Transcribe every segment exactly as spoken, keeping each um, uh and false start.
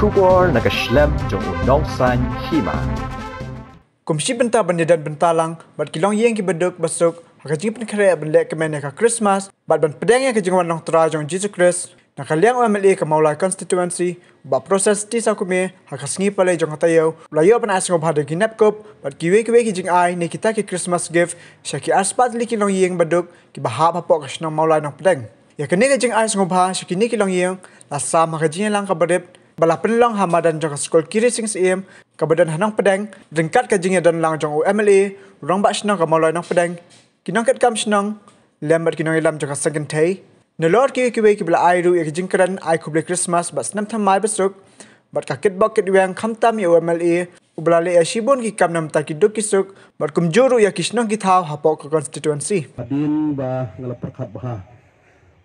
Khubor na ka shlem jong u nongsan hima. Kum shi bynta ban ïadon bynta lang bad ki longïing kiba duk ba suk ha ka jingpynkhreh ban leh kmen ïa ka Christmas bad ban pdiang ïa ka jingwan long Trai jong Jisu Khrist, na ka liang u M L A ka Mawlai Constituency, Bah Proses T Sawkmie, ha ka sngi Palei jong ka taïew u la ïoh ban ai sngewbha da ki NEEPCOUP bad kiwei kiwei ki jingai ne kita ki Christmas gift sha ki arspah tylli ki longïing ba duk kiba hap hapoh ka shnong Mawlai Nongpdeng. Ïa kane ka jingai sngewbha sha kine ki longïing la sam ha ka jingïalang kaba rit ba la pynlong ha madan jong ka skul Kiri Sing Syiem kaba don ha Nongpdeng, ryngkat ka jingïadon lang jong u M L A, u Rangbah Shnong ka Mawlai Nongpdeng, ki nongkitkam shnong lem bad ki nongïalam jong ka seng kynthei. Nalor kiwei kiwei kiba la ai ruh ïa ki jingkren ai khublei Christmas bad snem thymmai ba suk bad ka kitbok kitweng, khamtam ïa u M L A uba la leh ïa shibun ki kam na ka bynta ki duk ki suk bad kumjuh ruh ïa ki shnong ki thaw hapoh ka constituency. Hadien ba nga la pyrkhat bha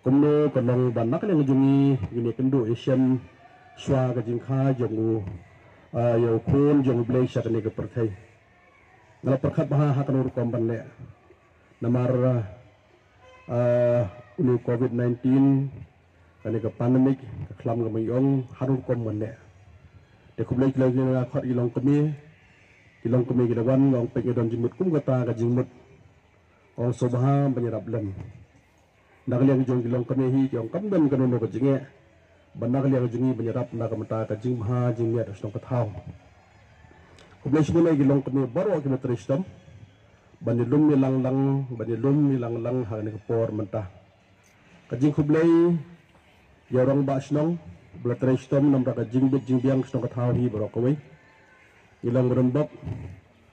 kumno ka long ba na ka liang jong ngi ngin ïakynduh ïashem shuwa ka jingkha jong u, ah, ïa u Khun jong U Blei sha kane ka pyrthei. Nga la pyrkhat bha ha kano rukom ban leh. Namar, ah, une u covid nineteen, kane ka pandemic ka khlam ka maiong, ha kano rukom ban leh. Te khublei khublei nga khot ki longkmie, ki longkmie ki la wan, nga ong peit nga don jingmut kum kata ka jingmut. Ong sngewbha ban ïarap lem. Na ka liang jong ki longkmie hi ki ong kam don kano kano ka jingeh ba na ka liang jong ngi ban ïarap na ka bynta ka jingbha jingmiat shnong ka thaw. Khublei shibun ïa ki longkmie baroh kiba trei shitom ban ïalum ïalang lang, ban ïalum ïalang lang ha kane ka por mynta. Ka jingkhublei ïa u Rangbah Shnong ba la trei shitom namar ka jingbit jingbiang shnong ka thaw hi baroh kawei. Ngi long rymbok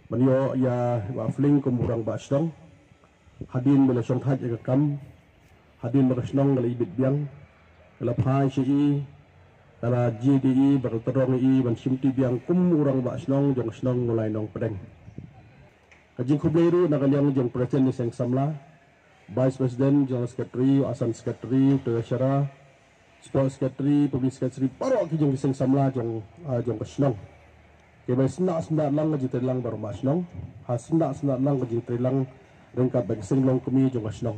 ban ïoh ïa Bah Fling kum u Rangbah Shnong. Hadien ba la shongthait ïa ka kam, hadien ba ka shnong ka la ibit biang, ka la phai sha i, ka la jied ïa i, ba ka la tyrong ïa i ban shimti biang kum u Rangbah Shnong jong ka shnong Mawlai Nongpdeng. Ka jingkhublei ruh na ka liang jong President jong Seng Samla, Vice President, General Secretary, Assistant Secretary, Treasurer, Sports Secretary, Public Secretary, baroh ki jong ki Seng Samla jong, ah, jong ka shnong. Kiba sngewsih sngewsih lang ka jingtrei lang baroh ma shnong, ha sngewsih sngewsih lang ka jingtrei lang ryngkat bad ki seng longkmie jong ka shnong.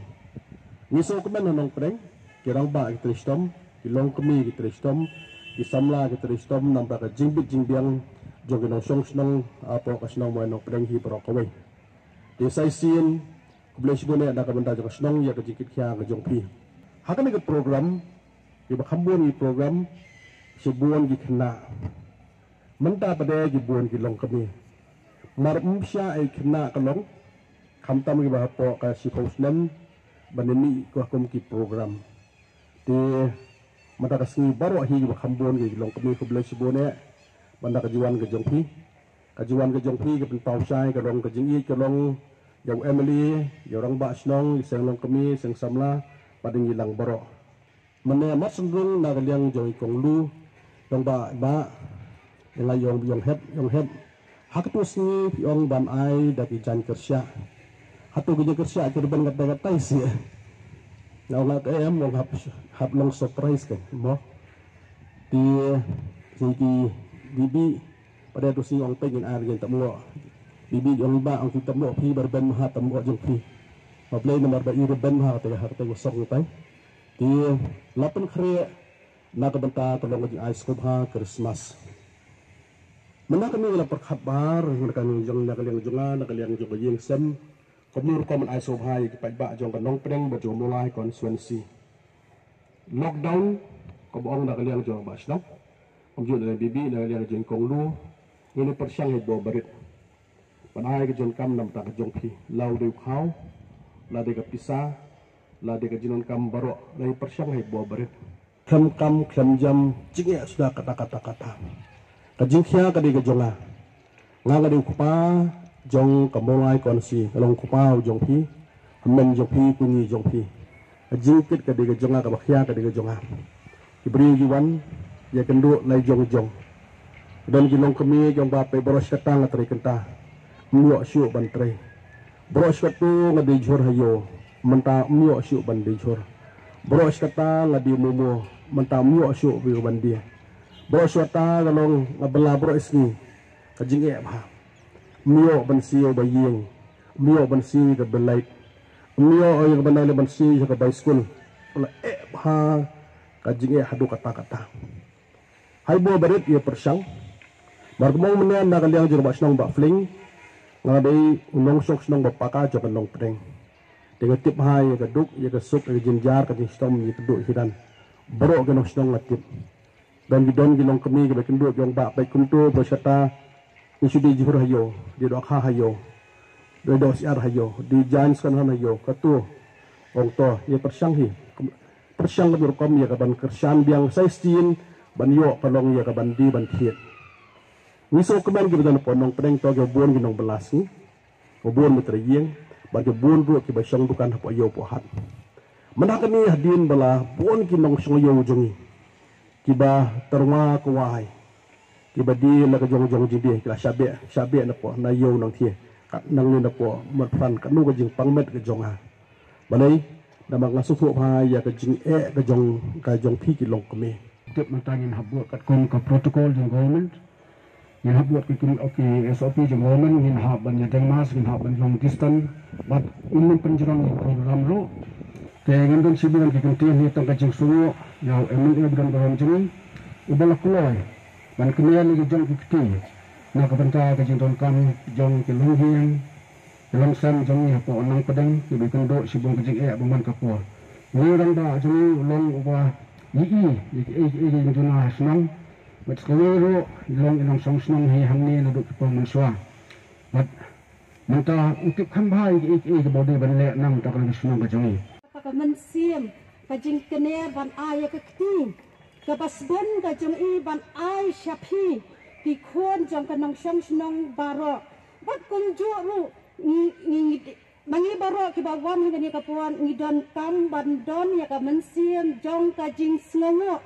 Ngi sngewkmen ha Nongpdeng, ki rangbah ki trei shitom, ki longkmie ki trei shitom, ki samla ki trei shitom namar ka jingbit jingbiang jong ki nongshong shnong hapoh ka shnong Mawlai Nongpdeng hi baroh kawei. Te sa shisien, khublei shibun eh na ka bynta jong ka shnong ïa ka jingkit khia ka jong phi. Ha kane ka program, kiba kham bun ki program, shibun ki khynnah. Mynta pat de ki bun ki longkmie. Mar ym shah ei khynnah ka long, khamtam kiba hapoh ka shiphew snem, ban ïa mih kum ki program. Te mynta ka sngi baroh hi kiba kham bun ki longkmie, khublei shibun eh, ban da ka jingwan ka jong phi. Ka jingwan ka jong phi ka pynpaw shai ka long ka jingïeit ka long ïa u M L A, ïa u rangbah shnong, ïa seng longkmie, seng samla, bad ïa ngi lang baroh. Mynne mat sngewrung na ka liang jong i kong Lu, jong ba, ba, ïa nga ïong, ïong hep, ïong hep. Ha katu sngi phi ong ban ai da ki jaiñ kyrsha. Hato ki jaiñ kyrsha ki rben katai katai sih. Nga ong nga te em ong hap, hap long surprise kan mo. Te ki, ki bibi, pat de tu sngi ong peit ngin ai da ki jaiñ tam ngo. Bibi ong ba ong ki tam ngo phi ba rben ha tam ngo jong phi. Ba Blei namar ba i rben ha katai, ha katai ka song katai. Te la pynkhreh na ka bynta ka long ka jingai sngewbha Christmas. Mynta kane la pyrkhat bha na ka liang jong, na ka liang jong nga, na ka liang jong ka ïing sem. Kumno rukom ban ai sngewbha ïa ki paidbah jong ka Nongpdeng bad jong ka Mawlai constituency. Lockdown, kaba ong na ka liang jong ka bah shnong, kumjuh na ka bibi, na ka liang jong i kong Lu, ngin ïa pyrshang hi bor barit. Ban ai ka jingdonkam na ka bynta ka jong phi, la u dei u khaw, la dei ka pisa, la dei ka jingdonkam baroh, la ïa pyrshang hi bor barit. Khlem kam khlem jam, jingeh suda kata kata kata. Ka jingkhia ka dei ka jong nga. Nga nga dei u kpa jong ka Mawlai constituency, ka long u kpa u jong phi, hynmen jong phi, kñi jong phi. Ka jingkit ka dei ka jong nga, kaba khia ka dei ka jong nga. Ki briew ki wan ïakynduh lai jong jong. Don ki longkmie ki ong ba peit baroh shi katta nga trei kynta, ym ïoh shuh ban trei. Baroh shi katta nga die jhur ha ïew, mynta ym ïoh shuh ban die jhur. Baroh shi katta nga die momo, mynta ym ïoh shuh ban die. Baroh shi katta ka long nga bylla baroh shi sngi, ka jingeh bha. Ym ïoh ban siew ba ïing, ym ïoh ban siew ka belait, ym ïoh ïa ka ban ai ban siew ïa ka bai skul. Ka la eh bha, ka jingeh haduh katta katta. Ai bor barit ïa pyrshang. Mar kumno mynne na ka liang jong ba shnong ba fling. Nga dei u nongshong shnong ba paka jong ka Nongpdeng. Te nga tip ha ïa ka duk ïa ka suk ïa ka jinjar ka jingshitom ïa ka duk hidan. Baroh ka nongshnong nga tip. Don ki don ki longkmie ki ba kynduh ki ong ba peit kumto ba shata. Ngi shu dei jhur ha ïew, dei dohkha ha ïew. Dei dohsyiar ha ïew, dei jaiñ skanhan ha ïew, kato. Ong to, ïa pyrshang hi. Pyrshang ka rukom ïa ka ban kyrshan biang sa shisien ban ïoh ka long ïa ka ban die ban thied. Ngi sngewkmen ki ba don hapoh Nongpdeng to ki bun ki nongbylla sngi. Ba bun ba trei ïing, bad ki bun ruh ki ba shong dukan hapoh ïew poh hat. Mynta kane hadien ba la bun ki nongshong ïew jong ngi. Ki ba tyrwa kwai. Ki ba die la ka jong jong jingdie, ki la shah beh, shah beh na poh, na ïew nangthie. Kat nangne na poh, Mawphan, katno ka jingpang met ka jong nga. Balei, namar nga sngewthuh bha ïa ka jingeh ka jong, ka jong phi ki longkmie. Tip mynta ngin hap bud katkum ka protocol jong government. Ngin hap bud ki, ki, ki S O P jong government, ngin hap ban ïadeng mask, ngin hap ban long distance. Bad ngin nym pynjrong ïa ka program ruh. Te ngan don shibun ki kyntien hi tang ka jingsngewnguh ïa u M L A ba don baroh jong ngi. U ba la kloi ban kynmaw ïa ki jong ki kti na ka bynta ka jingdonkam jong ki longïing. Ki longsem jong ngi hapoh Nongpdeng ki ba kynduh shibun ka jingeh ba man ka por. Ngi rangbah jong ngi u long uba ïohi ïa kiei kiei ki jingduna ha shnong. Bad sa kawei ruh i long i nongshong shnong hi hangne naduh ki por mynshuwa. Bad mynta u tip kham bha ïa kiei kiei kiba u dei ban leh namar ka shnong ka jong ngi. Ka mynsiem ka jingkner ban ai ïa ka kti kaba sbun ka jong i ban ai sha phi ki khun jong ka nongshong shnong baroh. Bad kumjuh ruh ngi, ngi, ngi, ma ngi baroh kiba wan ha kane ka por ngi donkam ban don ïa ka mynsiem jong ka jingsngewnguh.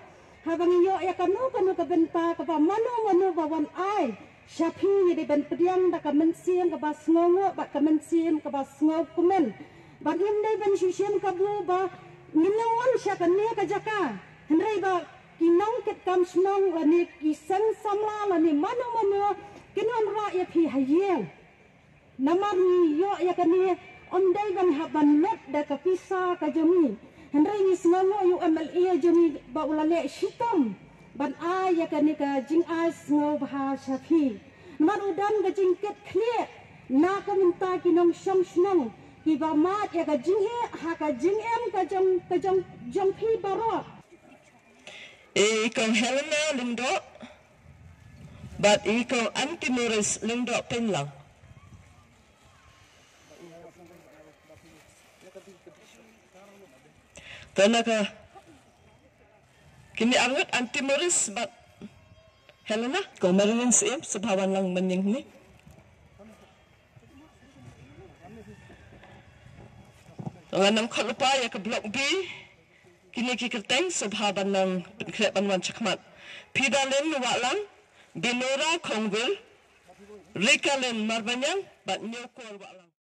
Haba ngi ïoh ïa kano kano ka bynta kaba mano mano ba wan ai sha phi, ngi dei ban pdiang da ka mynsiem kaba sngewnguh bad ka mynsiem kaba sngewkmen. Bad ngim dei ban shu shim kabu ba ngin nym wan sha kane ka jaka. Hynrei ba ki nongkitkam shnong lane ki seng samla lane mano mano kin wanrah ïa phi ha ïing. Namar ngi ïoh ïa kane, ym dei ban hap ban lut da ka pisa ka jong ngi. Hynrei ngi sngewnguh ïa u M L A jong ngi ba u la leh shitom ban ai ïa kane ka jingai sngewbha sha phi. Namar u don ka jingkit khlieh na ka bynta ki nongshong shnong kiba mad ïa ka jingeh ha ka jingim ka jong, ka jong, jong phi baroh. I kong Helena Lyngdoh bad i kong Aunty Morris Lyngdoh Pynlang. Te na ka kine arngut Aunty Morris bad Helena, kong Marilyn Syiem, sngewbha wan lang mynhynnin. Ngan nym khot lypa ïa ka Block B. Kine ki kyrteng sngewbha ban nang pynkhreh ban wan shakhmat. Pidalin Wahlang, Binora Khongwir, Rikalin Marbaniang bad Ñiewkor Wahlang.